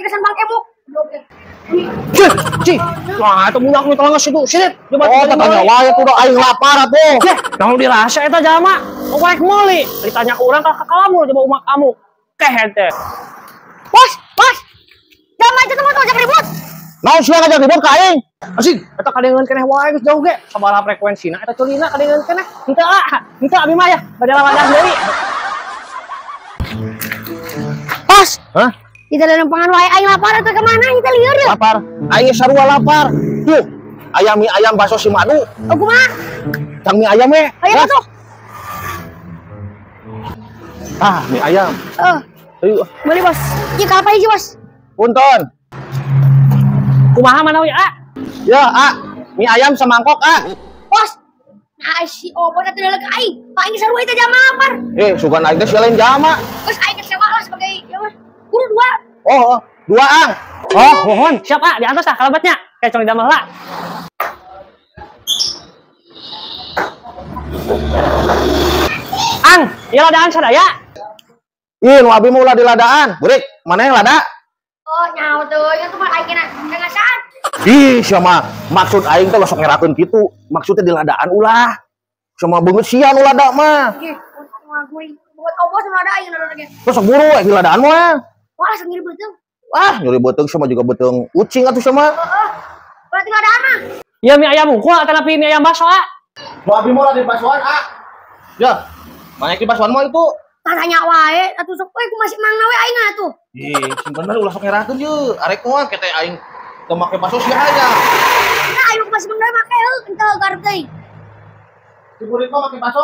jika bang emuk. Cih, cih. Wah, itu budak nu tolong situ. Sirit. Oh, tatanya wae tuh aing lapar atuh. Yeh, naon dirasa eta jalma? Rek meuli. Ditanya ke urang ka kalamur coba umak kamu. Keh teh. Bos, bos. Jalma itu mah ngajak ribut. Naon sia ngajak ribut ka aing? Asing, eta kadengeun keneh wae geus jauh ge. Sabaraha frekuensina eta culina kadengeun keneh. Henteu ah, henteu abi mah ya, bade lawadah deui. Bos. Hah? Di dalam lempengan wae aing lapar atau kemana kita lieur yeuh. Lapar. Aing sarua lapar. Tuh, ayam mie ayam bakso si madu. Oh, kumaha? Tang mie ayam we. Ayo tuh. Ah, mie ayam. Heeh. Ayo. Beli, Bos. Ieu ka apa hiji, Bos? Punten. Kumaha manawi, A? Ya, A. Mie ayam semangkok, A. Bos. Nah, si Obon atuh daleg aing. Pak aing sarua itu jama lapar. Eh, sugan aing teh sia lain jama. Geus aing sewa lah sebagai ieu mah. Guru dua. Oh, dua ang. Oh, mohon. Siap, A. Di atas lah kalabatnya. Kayak cong damel lah. Ang, ieu ladaan sadaya. Ih, nu abi mah ulah di ladaan. Burik, mana yang lada? Oh, nyaho teuing atuh mah aing kena ngasaan. Ih, sia mah maksud aing teh sok ngerakeun kitu. Maksudnya di ladaan ulah. Sama beungeut sia nu lada mah. Ih, mah guring. Buat obos nu lada aing lada ge. Terus sok buru we di ladaan mah. Wah, langsung nyeri beuteung. Wah, nyeri beuteung sama juga beuteung ucing atuh sama. Heeh. Berarti ladaan mah. Ieu mie ayam unggul atanapi mie ayam bakso, A? Nu abi mah ulah di baksoan, A. Ya, mana di baksoan mah itu? Tanya wae atuh sok we kumaha mangna we aing atuh. Ih, sing bener ulah sok ngerakeun ye. Arek moal kete aing teu make bakso sia aya. Nah, aing kumaha mangna make heuh henteu garep teuing. Si burik mah make bakso.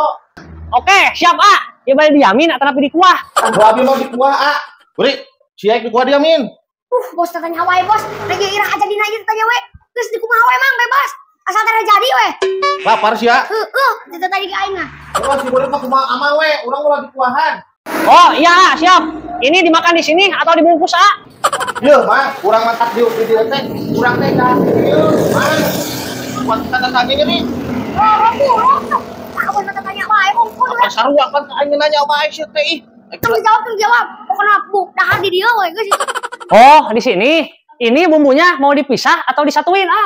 Oke, siap, A. Ieu bade diamin atanapi di kuah. Nu abi mah di kuah, A. Burik, sia di kuah diamin. Bos tanya wae, Bos. Lagi irah aja dina ieu tanya we. Geus di kumaha we mang bebas. Asal tara jadi we. Lapar sia. Heeh, teu tadi ke aing mah. Oh, si burik mah kumaha ama we, urang ulah di kuahan. Oh, iya, siap. Ini dimakan di sini atau dibungkus, A? Yeuh, mah, urang mantap di dieu teh. Urang teh ka ieu, mah. Kuat tanda ini. Oh, buruk. Tah bos tanya wae bungkus. Apa sarua kan aing nanya wae sia teh ih. Tong jawab, tong jawab. Pokoknya bu, dahar di dieu we geus itu. Oh, di sini. Ini bumbunya mau dipisah atau disatuin, A?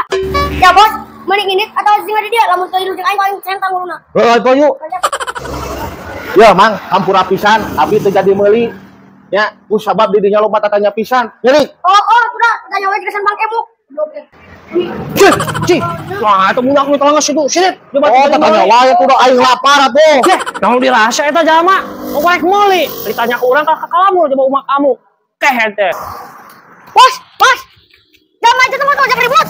Ya, Bos. Mending ini atau sing di dia lamun teu jeung aing paling centang nguruna. Heuh, atuh yuk. Ya, Mang, hampura pisan, abi teu jadi meuli. Ya, ku sabab di dinya loba tatanya pisan. Nyeri. Oh, oh, udah, tanya we jeung bang emuk. Cih, cih. Wah, itu budak nu tolong situ. Sirit. Oh, tatanya wae tuh aing lapar atuh. Yeh, naon dirasa eta jalma? Rek meuli. Ditanya ke urang ka kalamur coba umak kamu. Keh teh. Bos, bos. Jalma itu mah ngajak ribut.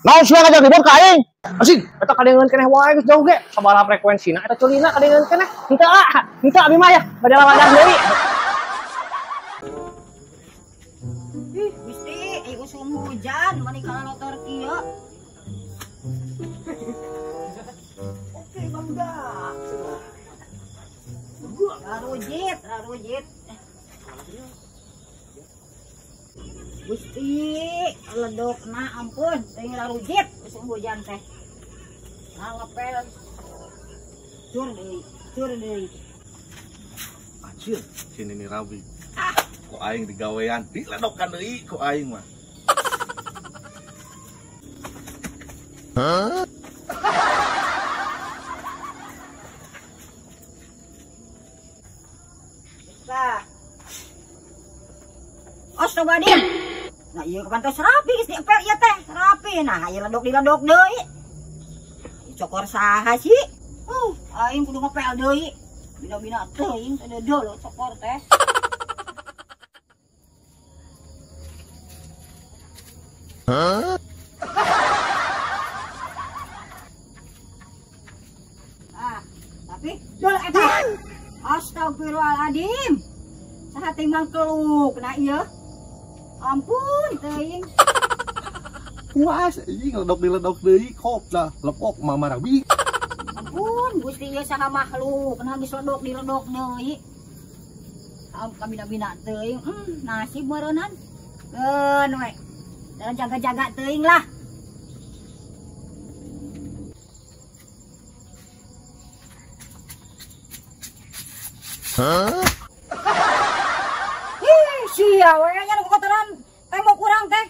Naon sia ngajak ribut ka aing? Asing, eta kadengeun keneh wae geus jauh ge. Sabaraha frekuensina eta culina kadengeun keneh. Henteu ah, henteu abi mah ya, bade lawadah deui. Ih, Gusti, ieu usum hujan mani kana motor kieu. Oke, bangga. Rarujit, rarujit. Gusti, ledokna ampun, teuing rarujit usum hujan teh. Nah, ngepel. Cur deui, cur deui. Anjir, sini nih Rabi. Ah, kok aing digawean, diledokan deui ku aing mah. Hah? Tah. Astagfirullahaladzim. Nah, ieu kapan tos rapi geus diepel ieu teh, rapi. Nah, ieu ledok diledok deui. Cokor saha sih? Aing kudu ngepel deui. Bina-bina teuing teh deudeuh cokor teh. Hah? Ah, tapi dul eta. Astagfirullahaladzim. Saha teh mangkeluk nah ieu. Ampun teuing. Puas, ieu ledok diledok deui kop dah, lepok Mama Rabi. Ampun, Gusti ieu saha makhluk, nah geus ledok diledok deui. Kabina-bina teuing, nasib meureunnan. Keun we. Dalam jaga-jaga teuing lah. Hah? Ih, sia we nya nu kotoran. Tembok urang teh.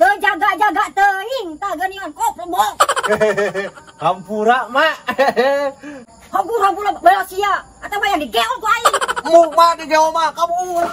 Teu jaga-jaga teuing tah geuningan koplok. Hampura, Mak. Hampura-hampura bela sia. Atawa yang digeol ku aing. Muk mah digeo mah kabur.